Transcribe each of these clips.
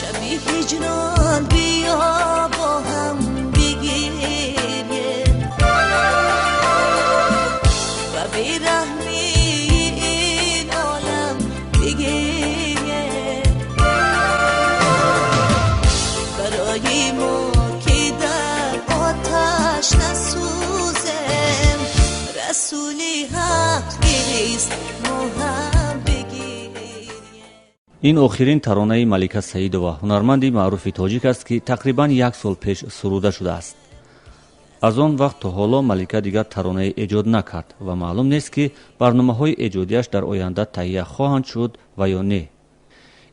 Шаби ҳиҷрон биё бо ҳам бигирем, ба бераҳмии ин олам бигирем. Барои мо ки дар оташ насӯзем, Расули ҳақ гирист, мо ҳам бигирем. Ин охирин таронаи Малика Саидова, ҳунарманди маъруфи тоҷик аст, ки тақрибан як сол пеш суруда шудааст. Аз он вақт то ҳоло Малика дигар таронае эҷод накард ва маълум нест, ки барномаҳои эҷодиаш дар оянда таҳия хоҳанд шуд ва ё не.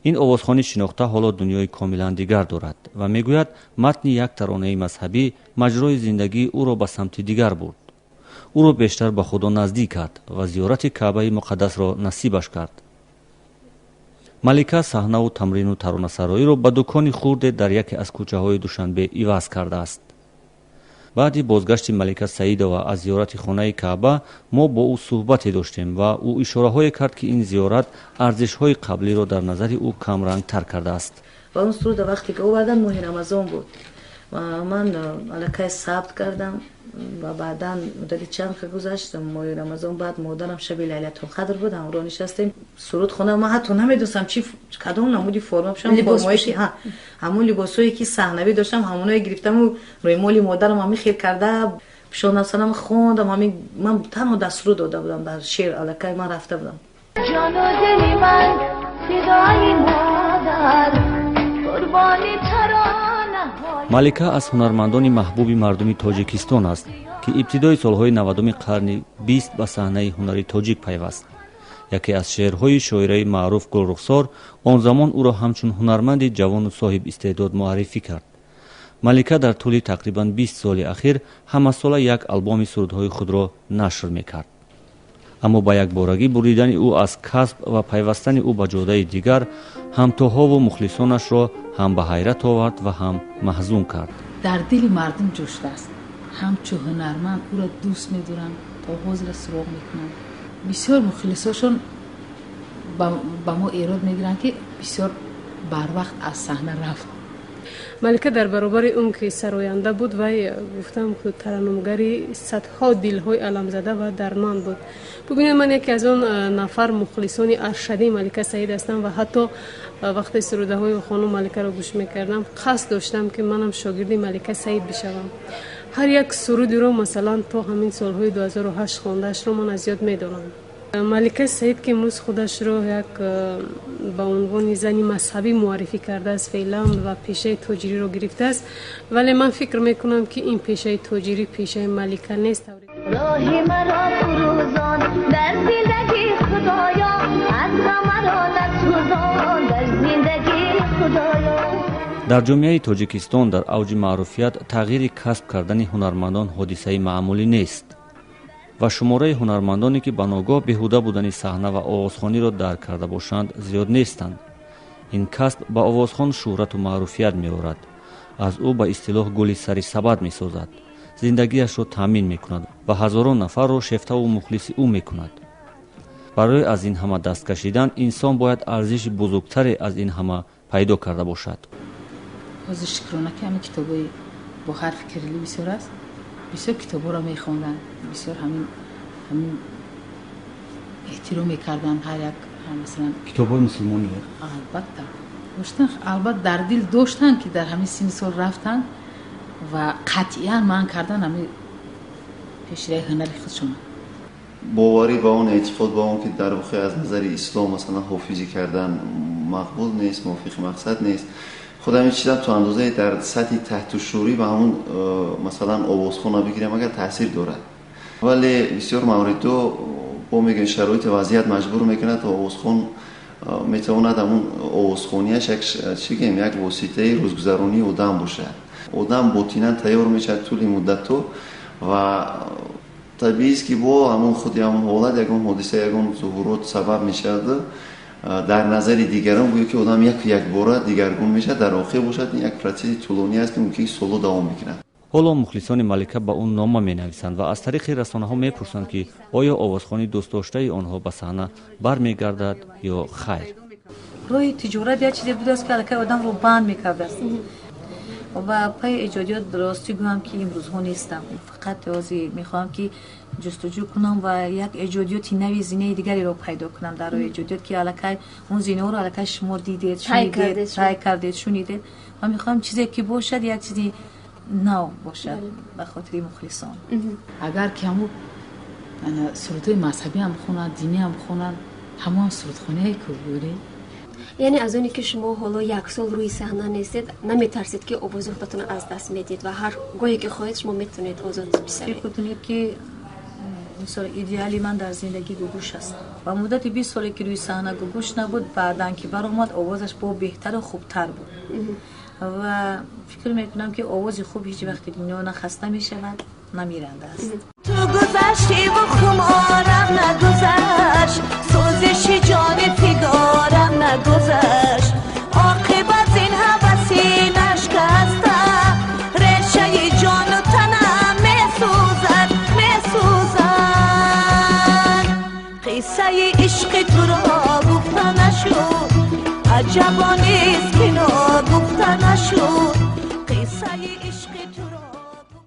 Ин овозхони шинохта ҳоло дунёи комилан дигар дорад ва мегӯяд, матни як таронаи мазҳабӣ маҷрои зиндагии ӯро ба самти дигар бурд, ӯро бештар ба Худо наздик кард ва зиёрати Каъбаи муқаддасро насибаш кард. Малика саҳнаву тамрину таронасароиро ба дукони хурде дар яке аз кӯчаҳои Душанбе иваз кардааст. Баъди бозгашти Малика Саидова аз зиёрати хонаи Каъба мо бо ӯ суҳбате доштем ва ӯ ишораҳое кард, ки ин зиёрат арзишҳои қаблиро дар назари ӯ камрангтар кардааст. Ва он суруда вақте ки овардан, моҳи Рамазон буд ва ман аллакай сабт кардам ва баъдан муддати чанд ка гузашт, моҳи Рамазон баъд модарам шаби Лайлатулқадр буд, ҳамроҳ нишастем, суруд хондам. Ман ҳатто намедонистам, чи кадом намуди форма пӯшам. Формое ки ҳамон либосҳое ки саҳнавӣ доштам, ҳамоное гирифтаму рӯймоли модарам ҳамин хел карда пӯшондам, санам хондам. Ҳамин ман танҳо дар суруд дода будам, дар шеър аллакай ман рафта будам. Ҷону дили ман фидои модар, қурбони таронаҳои. Малика аз ҳунармандони маҳбуби мардуми Тоҷикистон аст, ки ибтидои солҳои 90-уми қарни 20 ба саҳнаи ҳунари тоҷик пайваст. Яке аз шеърҳои шоираи маъруф Гулрухсор он замон ӯро ҳамчун ҳунарманди ҷавону соҳиб истеъдод муаррифӣ кард. Малика дар тӯли тақрибан 20 соли ахир ҳамасола як албоми сурудҳои худро нашр мекард, аммо ба якборагӣ буридани ӯ аз касб ва пайвастани ӯ ба ҷодаи дигар ҳамтоҳову мухлисонашро ҳам ба ҳайрат овард ва ҳам маҳзун кард. Дар дили мардум ҷо шудааст. Ҳамчун ҳунарманд ӯро дӯст медоранд, то ҳозира суроғ мекунанд. Бисёр мухлисошон ба мо эрод мегиранд, ки бисёр барвақт аз саҳна рафт. Малика дар баробари он ки сароянда буд, вай, гуфтам, тараннумгари садҳо дилҳои аламзада ва дарманд буд. Бубинед, ман яке аз он нафар мухлисони аршадии Малика Саид ҳастам ва ҳатто вақте сурудаҳои хонум Маликаро гӯш мекардам, қасд доштам, ки манам шогирди Малика Саид бишавам. Ҳар як сурудиро, масалан, то ҳамин солҳои 2008 хондаашро ман аз ёд медонам. Малика Саид, ки имрӯз худашро як ба унвони зани мазҳабӣ муаррифӣ кардааст феълан ва пешаи тоҷириро гирифтааст, вале ман фикр мекунам, ки ин пешаи тоҷирӣ пешаи Малика нест. Роҳи маро фурӯзон дар зиндагӣ, Худоё, аз ғамаро насӯзон дар зиндагӣ, Худоё. Дар ҷомеаи Тоҷикистон дар авҷи маъруфият тағйири касб кардани ҳунармандон ҳодисаи маъмулӣ нест ва шумораи ҳунармандоне, ки ба ногоҳ беҳуда будани саҳна ва овозхониро дарк карда бошанд, зиёд нестанд. Ин касб ба овозхон шӯҳрату маъруфият меорад, аз ӯ ба истилоҳ гули сари сабад месозад, зиндагиашро таъмин мекунад ва ҳазорон нафарро шефтаву мухлиси ӯ мекунад. Барои аз ин ҳама даст кашидан инсон бояд арзиши бузургтаре аз ин ҳама пайдо карда бошад. Ҳозир, шукрона, ки ҳамин китобҳои бо ҳарфи кирилӣ бисёр аст. Бисёр китобҳоро мехонданд, бисёр ҳамин эҳтиром мекарданд ҳар як, масалан. Китобҳои мусулмонӣ? Албатта, доштан, албатта, дар дил доштанд, ки дар ҳамин синни сол рафтанд ва қатъиян манъ кардан ҳамин пешираи ҳунари худшон. Боварӣ ба он, эътиқод ба он, ки дар воқеъ аз назари ислом, масалан, ҳофизӣ кардан мақбул нест, мувофиқи мақсад нест. Худ ҳамин чизам то андозае дар сатҳи таҳтушӯрӣ ба ҳамун масалан овозхона бигирем агар, таъсир дорад. Вале бисёр мавридҳо бо мегӯем, шароити вазъият маҷбур мекунад то овозхон метавонад ҳамун овозхонияш як, чӣ гӯем, як воситаи рӯзгузаронии одам бошад. Одам ботинан тайёр мешавад тӯли муддатҳо ва табиист, ки бо ҳамун худи ҳамун ҳолат, ягон ҳодиса, ягон зуҳурот сабаб мешавад, дар назари дигарон гӯё ки одам яку якбора дигаргун мешавад. Дар воқеъ бошад, ин як процесси тӯлонӣ аст, ки мумкин солҳо давом мекунад. Ҳоло мухлисони Малика ба ӯ нома менависанд ва аз тариқи расонаҳо мепурсанд, ки оё овозхони дӯстдоштаи онҳо ба саҳна бармегардад ё хайр. Роҳи тиҷорат як чизе будааст, ки аллакай одамро банд мекардааст. Ва пайи эҷодиёт, ростӣ гӯям, ки имрӯзҳо нестам. Фақат ҳозир мехоҳам, ки ҷустуҷӯ кунам ва як эҷодиёти нави, зинаи дигареро пайдо кунам дар роҳи эҷодиёт, ки аллакай он зинаҳоро аллакай шумо дидед, шунидед, тай кардед, шунидед. Ва мехоҳам чизе ки бошад, як чизи нав бошад ба хотири мухлисон. Агар ки ҳамун сурудҳои мазҳабиам бихонанд, диниам бихонанд, ҳамон сурудхонае ку бӯред. Яъне аз оне ки шумо ҳоло як сол рӯи саҳна нестед, наметарсед, ки овози худатонро аз даст медиҳед ва ҳар гоҳе ки хоҳед, шумо метавонед озод бисароед? Фикр кунед, ки мисол, идеали ман дар зиндагӣ Гугуш аст. Ва муддати 20 соле ки рӯи саҳна Гугуш набуд, баъдан ки баромад, овозаш бо беҳтару хубтар буд. Ва фикр мекунам, ки овози хуб ҳеҷ вақти дунё на хаста мешавад, на миранда аст. Ту гузаштиву хуморам нагузашт, сӯзиши ҷони фигорам нагузашт. Оқибат ин ҳаваси нашкаста, решаи ҷону танам месӯзад, месӯзад. Қиссаи ишқи туро гуфта нашуд, аҷабо нест, ки ногуфта нашуд. Қиссаи ишқи туро